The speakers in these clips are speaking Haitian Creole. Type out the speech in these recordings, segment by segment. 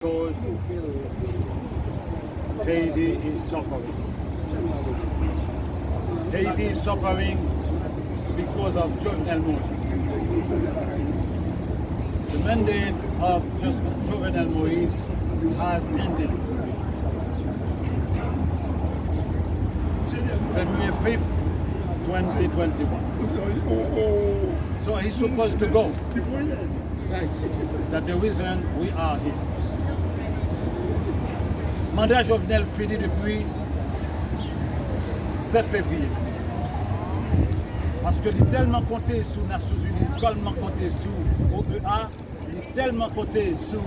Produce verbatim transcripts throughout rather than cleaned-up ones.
Because Haiti is suffering. Haiti is suffering because of Jovenel Moïse. The mandate of Jovenel Moïse has ended February fifth, twenty twenty-one. So he's supposed to go. That's the reason we are here. Manda Jovenel fini depi sèt fevriye. Paske li tèlman konte sou Nasyonzini, li tèlman konte sou O E A, li tèlman konte sou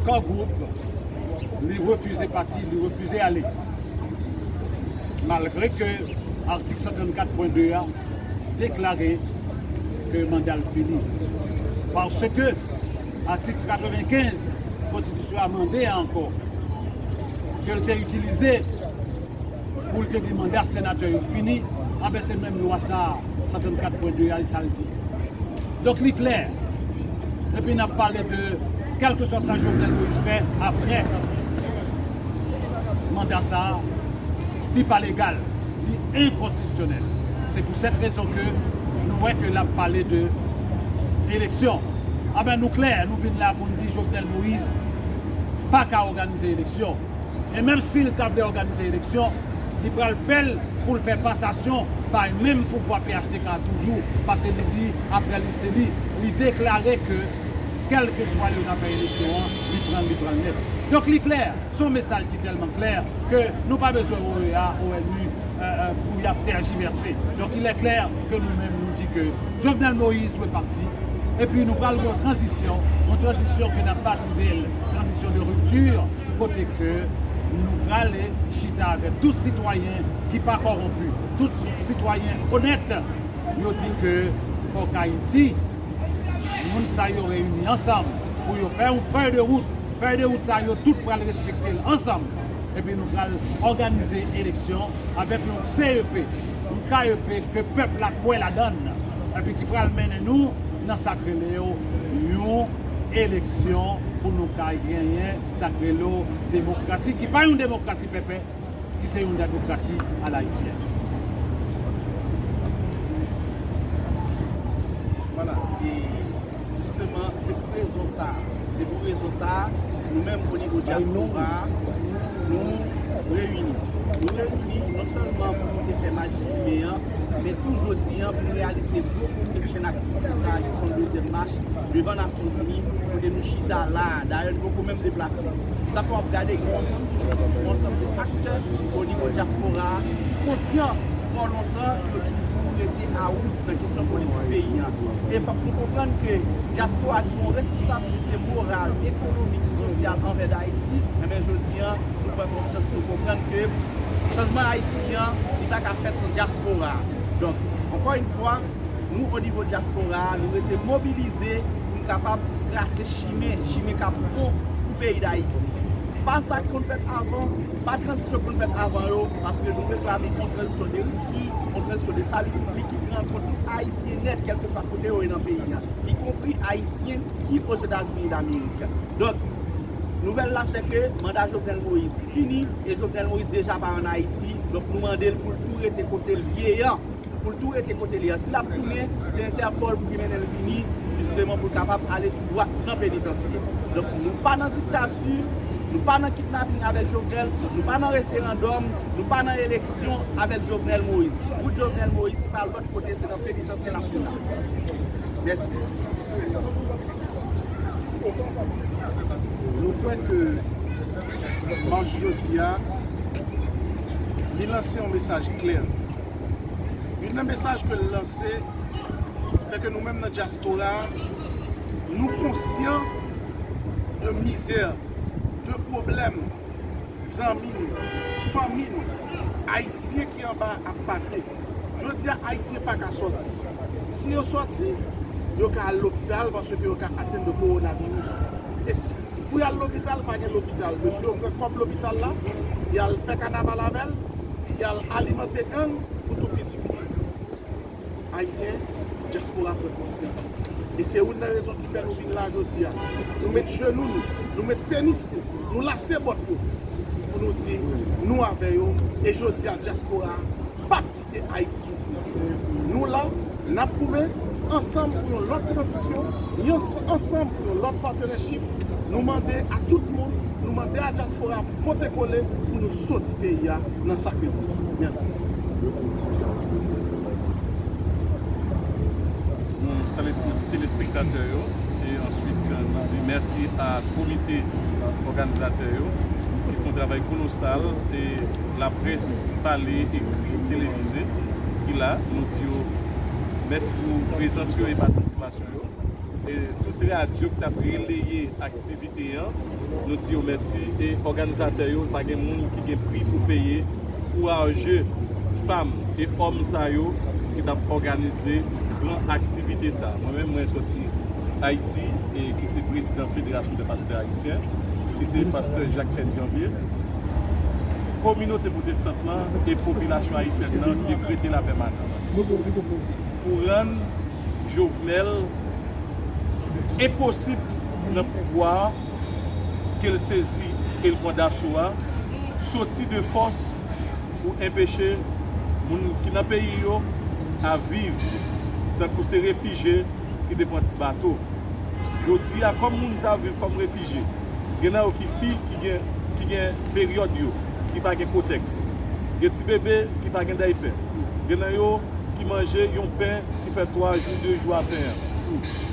Core Group, li refize pati, li refize ale. Malgre ke atik san trannkat pwen de a deklare ke manda l fini. Paske atik katrevenkenz konstitisyon a mande a ankò, ke l te itilize pou l te di manda senatè yo fini, anben se menm lwa sa a, san trannkat pwen de a, e sa l di. Donk li klè, depi n ap pale de kèlkeswa sa Jovenel Moïse fè apre manda sa a, li pa legal, li enkonstitisyonèl. Se pou sèt rezon ke nou wè ke l ap pale de eleksyon. Anben nou klè, nou vin la pou n di Jovenel Moïse pa ka òganize eleksyon. E menm si l ta vle òganize eleksyon, li pral fè l pou l fè pasasyon bay menm pouvwa P H T K toujou, paske li di apre li se li, li deklare ke kèlkeswa yo ta fè eleksyon an, li pran, li pran nèt. Donk li klè, se yon mesaj ki tèlman klè ke nou pa bezwen O E A, O N U, euh, euh, pou y ap tèjivèse. Donk il est clair ke nou menm nou di ke Jovenel Moïse dwe pati, epi nou pral gen yon tranzisyon, yon tranzisyon ke n ap batize l tranzisyon de ripti, kote ke nou prale chita avèk tout sitwayen ki pa kòwonpi, tout sitwayen onèt. Yo di ke fòk Ayiti, moun sa yo reyini ansanm pou yo fè yon fèy de wout. Fèy de wout sa yo tout pral respekte l ansanm. Epi nou pral òganize eleksyon avèk yon C E P, yon K E P ke pèp la kwè ladan l, epi ki pral mennen nou nan sa k rele yo yon eleksyon pou nou ka genyen sa k rele yo demokrasi, ki pa yon demokrasi pèpè, ki se yon demokrasi a la ayisyèn. Vwala, e jisteman, se pou rezon sa a, se pou rezon sa a, nou menm o nivo dyaspora a, nou reyini. Nou reyini non sèlman pou nou te fè madi fimen an, men tou jodi a, pou nou reyalize gwo kote chèn aktivite sa a, ki se yon dezyèm mach devan Nasyonzini, kote nou chita la a. Dayè, nou poko menm deplase. Sa fè w ap gade gen yon ansanm de moun, yon ansanm de aktè o nivo dyaspora a ki konsyan pou lontan yo toujou rete a wout nan kesyon politik peyi a. E fòk nou konprann ke dyaspora gen yon responsablite moral, ekonomik, sosyal anvè Dayiti. Enben, jodi a, nou pran konsyans, nou konprann ke chanjman Ayiti a, li pa ka fèt san dyaspora a. Donk, ankò yon fwa, nou, o nivo dyaspora a, nou rete mobilize pou n kapab trase chimen, chimen k ap bon pou peyi Dayiti. Pa sa ki konn fèt avan, pa tranzisyon ki konn fèt avan yo, paske nou reklame yon tranzisyon de ripti, yon tranzisyon de sali piblik ki pran kont tout Ayisyen nèt, kèlkeswa kote yo ye nan peyi a, ikonpri Ayisyen ki Ozetazini Damerik. Donk, nouvèl la, se ke manda Jovenel Moïse fini, e Jovenel Moïse deja pa ann Ayiti, donk nou mande l pou l tou rete kote l ye an. Pou l tou rete kote l ye an. Si l ap tounen, se Entèpòl pou ki mennen l vini, jisteman pou l kapab ale tou dwat nan penitansye. Donk, nou pa nan diktati, nou pa nan kidnaping avèk Jovenel, nou pa nan referandòm, nou pa nan eleksyon avèk Jovenel Moïse. Wout Jovenel Moïse, se pa lòt kote, se nan penitansye nasyonal. Mèsi. Nou kwè ke mach jodi a, li lanse yon mesaj klè. Youn nan mesaj ke l lanse, se ke nou menm nan dyaspora a, nou konsyan de mizè, de pwoblèm zanmi n, fanmi n, Ayisyen ki anba a ap pase. Jodi a, Ayisyen pa ka sòti. Si yo sòti, yo ka al lopital paske yo ka atenn de kowonaviris. E si, si pou y al lopital, pa gen lopital. Mesye yo pran kòb lopital la, y al fè kanaval avè l, y al alimante gang pou toupizi pitit yo. Ayisyen, dyaspora pran konsyans. E se youn nan rezon ki fè nou vin la jodi a. Nou met jenou nou, nou met tenis nou, nou lase bòt nou pou nou di nou avè yo. E jodi a, dyaspora a p ap kite Ayiti soufri. Nou la, n ap goumen ansanm pou yon lòt tranzisyon, yon s- ansanm pou yon lòt partnership. Nou mande a tout moun, nou mande a dyaspora a pou pote kole pou nou soti peyi a nan sa ke li ye. Mèsi. Nou salye tout telespektatè yo e answit nou di mèsi a komite òganizatè yo ki fè yon travay kolosal e laprès pale, ekri, televize ki la. Nou di yo mèsi pou prezans yo e patisipasyon yo. E tout radyo ki t ap releye aktivite an, nou di yo mèsi. E òganizatè yo, pa gen moun ki gen pri pou peye, kouraje fanm e òm sa yo ki t ap òganize gran aktivite sa. Mwen menm, mwen soti Ayiti, e ki se prezidan Federasyon de Pastè Ayisyen, ki se pastè Jacques N. Janvier. Kominote pwotestant lan e popilasyon ayisyèn nan dekrete lapèmanans pou rann Jovenel enposib nan pouvwa a, ke l sezi e l pran daso a, soti de fòs pou enpeche moun ki nan peyi yo a viv tankou se refijye ki te pran ti bato. Jodi a, kòm moun sa yo viv kòm refijye, gen nan yo ki fi ki gen, ki gen peryòd yo, ki pa gen kotèks. Gen ti bebe ki pa gen daypè. Gen nan yo ki manje yon pen ki fè twa jou, de jou a pen an.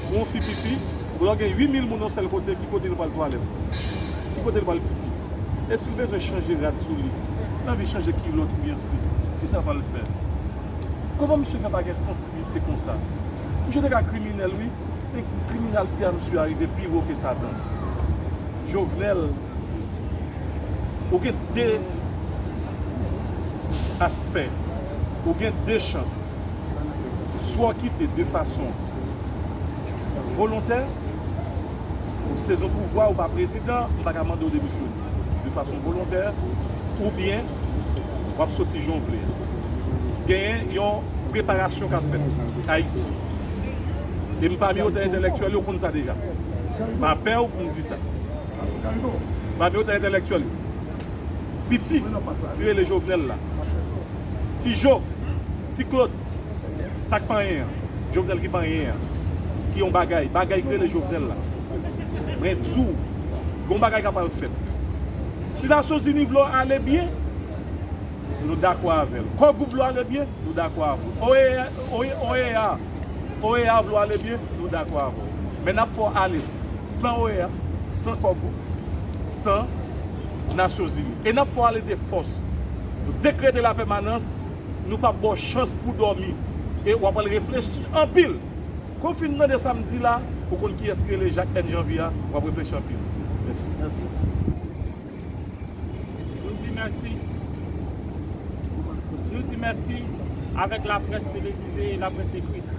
Pou yon fi pipi, lè w gen uit mil moun yon sèl kote, ki kote l pral twalèt? Ki kote l pral pipi? E si l bezwen chanje rad sou li, l anvi chanje kilòt oubyen slip, kisa l pral fè? Kòman misye fè pa gen sansiblite konsa? Misye te ka kriminèl, wi, men kriminalite a misye a rive pi wo ke Satan. Jovenel, ou gen de aspè, ou gen de chans. Swa w kite de fason volontè, ou sezi yon pouvwa, ou pa prezidan, m pa ka mande w demisyone. De fason volontè, oubyen w ap soti jan w vle. Genyen yon preparasyon k ap fèt Ayiti. E m pami otan entèlektyèl yo konn sa deja. M pa pè w pou m di sa. M pami otan entèlektyèl yo. Piti ki rele Jovenel la. Ti Jo, Ti Claude, sa k pa anyen an? Jovenel ki pa anyen an. Ki yon bagay, bagay ki rele Jovenel la. Mwen di w, gon bagay k ap al fèt. Si Nasyonzini vle w ale byen, nou dakò avè l. Core Group vle w ale byen, nou dakò avè w. O E A, O E A, O E A vle w ale byen, nou dakò avè w. Men n ap fè w ale san O E A, san Core Group, san Nasyonzini. E n ap fè w ale de fòs. Nou dekrete lapèmanans, nou p ap ba w chans pou w dòmi. E w ap al reflechi anpil. Kon w fin tande sa m di la, ou konn kiyès ki rele Jacques N. Janvier a, w ap reflechi anpil. Mèsi. Mèsi. Nou di mèsi. Nou di mèsi avèk laprès televize e laprès ekrit.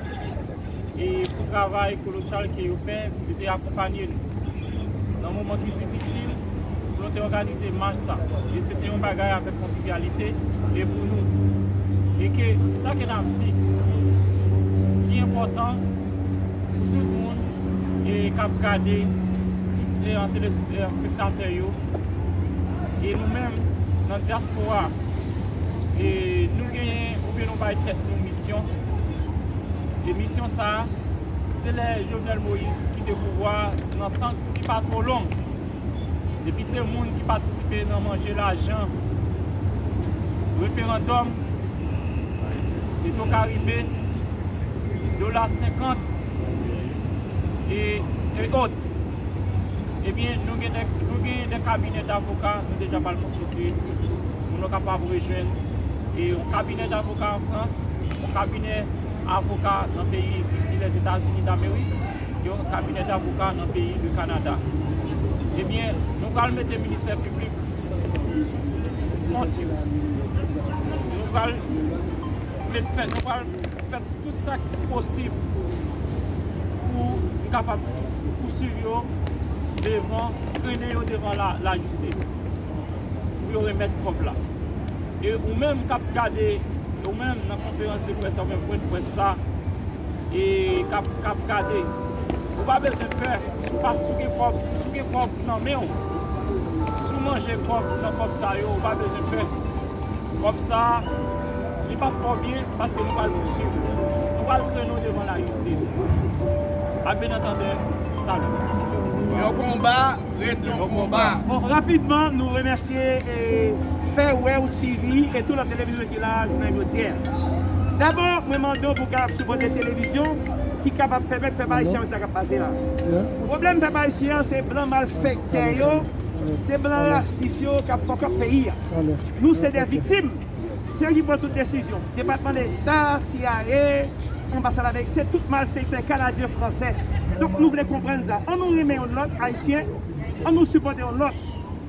E pou travay kolosal ke yo fè, pou yo te akonpanye nou nan moman ki difisil, pou nou te òganize mach sa. E se te yon bagay avèk konvivyalite e pou nou. E ke sa ke n ap di, ki enpòtan pou tout moun e k ap gade, tout e, an tele-, e, an spektatè yo, e nou menm nan dyaspora, e nou genyen oubyen nou bay tèt nou misyon. E misyon sa a, se lè Jovenel Moïse kite pouvwa a nan tan ki pa twò long. Epi se moun ki patisipe nan manje lajan referandòm, Petwokaribe, dola senkant, e, e ot. Ebyen, nou gen de, nou gen de kabinè davoka, nou deja pral konstitye. Moun yo kapab rejwenn, e, yon kabinè davoka an Frans, yon kabinè avoka nan peyi isi Lèzetazini Damerik, yon kabinè davoka nan peyi de Kanada. Ebyen, nou pral mete ministè piblik kont yo. Nou pral met fè, nou pral fè tout sa ki posib pou n kapab pousuiv yo devan, trennen yo devan la, lajistis, pou yo remèt kòb la. E ou menm k ap gade, ou menm nan konferans de près sa, oubyen pwen de près sa, e k ap, k ap gade, Ou pa bezwen pè, si w pa, si w gen kòb, si w gen kòb nan men w, si w manje kòb nan kòb sa yo, ou pa bezwen pè. Kòb sa, li p ap fè w byen paske nou pral pouswiv. Nou pral trennen w devan lajistis. Ak byen antande, salut. Yon konba ret yon konba. Bon, rapidman, nou remèsye, eh, Fè Wè W T V e tout lòt televizyon ki la jounen jodi a. Dabò, mwen mande w pou w kapab sipòte televizyon ki kapab pèmèt pèp ayisyen wè sa k ap pase la. Pwoblèm pèp ayisyen an, se blan malfektè yo, se blan rasis yo k ap fuck up peyi a. Nou se de viktim. Se yo ki pran tout desizyon. Depatman Deta, C I A, anbasad Amerik, se tout malfektè kanadyen, fransè. Donk, nou vle konprann sa. Ann nou renmen youn lòt, Ayisyen. Ann nou sipòte youn lòt.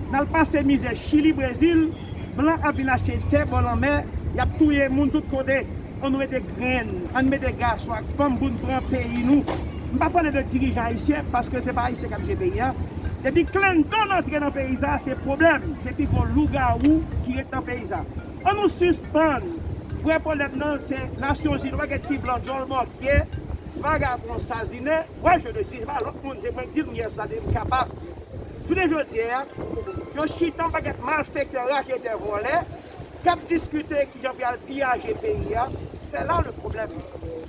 N al pase mizè Chili, Brezil, blan ap vin achte tè bò lanmè, y ap touye moun tout kote. Ann nou mete grenn, ann mete gason ak fanm pou n pran peyi nou. M pa pale de dirijan ayisyen, paske se pa Ayisyen k ap jere peyi a. Depi Clinton antre nan peyi sa, se pwoblèm. Se pi gwo lougawou ki ret nan peyi sa. Ann nou sispann. Vrè pwoblèm nan, se Nasyonzini. Nou pa gen ti blan djòl bòkye, vagabon sazinen. Mwen, je le di, se pa lòt moun, se mwen k di l, m yè sa, m kapab. Jounen jodi a, yo chita yon pakèt malfektè, raketè, vòlè, k ap diskite kijan pou y al piyaje peyi a. Se la le pwoblèm.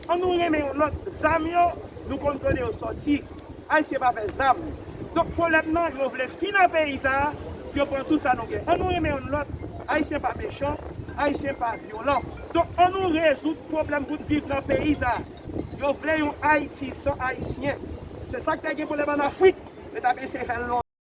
Ann nou renmen youn lòt. Zam yo, nou konn kote yo sòti. Ayisyen pa fè zam. Donk, pwoblèm nan, yo vle fin nan peyi sa a, yo pran tout sa nou gen. Ann nou renmen youn lòt. Ayisyen pa mechan, Ayisyen pa vyolan. Donk, ann nou rezoud pwoblèm pou n viv nan peyi sa a. Yo vle yon Ayiti san Ayisyen. Se sa k te gen pwoblèm ann Afrik. Yo t ap eseye fè l lontan.